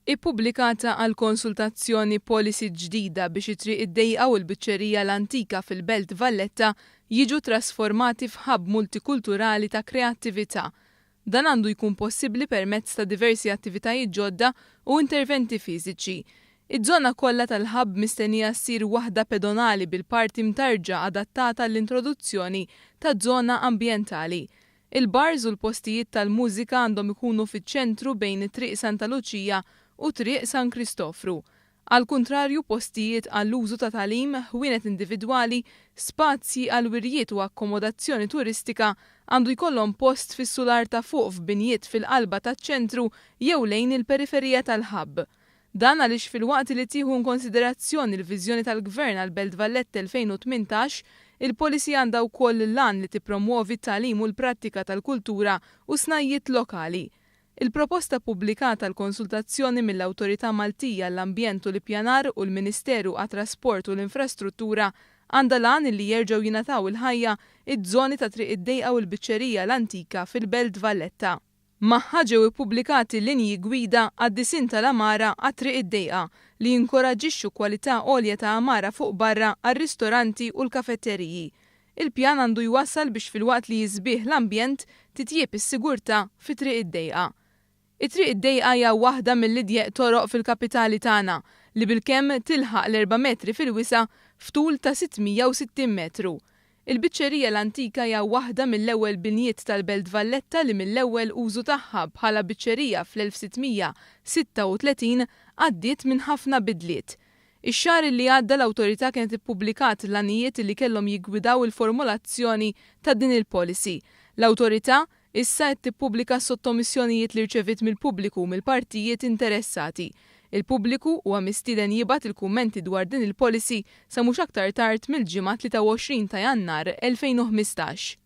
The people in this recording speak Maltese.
Ippubblikata għall-konsultazzjoni policy ġdida biex it-Triq id-Dejqa u l-Biċċerija l-Antika fil-Belt Valletta jiġu trasformati f'hub multikulturali ta' kreattività. Dan għandu jkun possibbli permezz ta' diversi attivitajiet ġodda u interventi fiżiċi. Iż-żona kollha tal-hub mistennija ssir waħda pedonali bil-parti mtarrġa adattata għall-introduzzjoni ta' żona ambjentali. Il-bars u l-postijiet tal-mużika għandhom ikunu fiċ-ċentru bejn Triq Santa Luċija u Triq San Kristofru. Għall-kuntrarju, postijiet għall-użu ta' tagħlim, ħwienet individwali, spazji għal wirjiet u akkomodazzjoni turistika għandu jkollhom post fis-sular ta' fuq f'binjiet fil-qalba taċ-ċentru jew lejn il-periferija tal-hub. Dan għaliex filwaqt li tieħu inkonsiderazzjoni l-viżjoni tal-Gvern għal Belt Valletta 2018, il-policy għandha wkoll l-għan li tippromwovi t-tagħlim u l-prattika tal-kultura u snajjiet lokali. Il-proposta ppubblikata għall-konsultazzjoni mill-Awtorità Maltija għall-Ambjent u l-Ippjanar u l-Ministeru għat-Trasport u l-Infrastruttura għandha l-għan li jerġgħu jingħataw il-ħajja ż-żoni ta' Triq id-Dejqa u l-Biċċerija l-Antika fil-Belt Valletta. Magħha ġew ippubblikati linji gwida għad-disinn tal-għamara għat-Triq id-Dejqa li jinkoraġġixxu kwalità għolja ta' għamara fuq barra għar-ristoranti u l-kafetteriji. Il-pjan għandu jwassal biex filwaqt li jisbieħ l-ambjent, titjieb is-sigurtà fi Triq id-Dejqa. It-Triq id-Dejqa hija waħda mill-idjeq toroq fil-kapitali tagħna li bilkemm tilħaq l-erba' metri fil-wisa' f'tul ta' 660 metru. Il-Biċċerija l-Antika hija waħda mill-ewwel binjiet tal-Belt Valletta li mill-ewwel użu tagħha bħala biċċerija fl-1636 għaddiet minn ħafna bidliet. Ix-xahar li għadda l-awtorità kienet ippubblikat l-għanijiet li kellhom jiggwidaw il-formulazzjoni ta' din il-policy. L-awtorità issa qed tippubblika s-sottomissjonijiet li rċeviet mill-pubbliku u mill-partijiet interessati. Il-pubbliku huwa mistieden jibgħat il-kummenti dwar din il-policy sa mhux aktar tard mill-Ġimgħa 23 ta' Jannar 2015.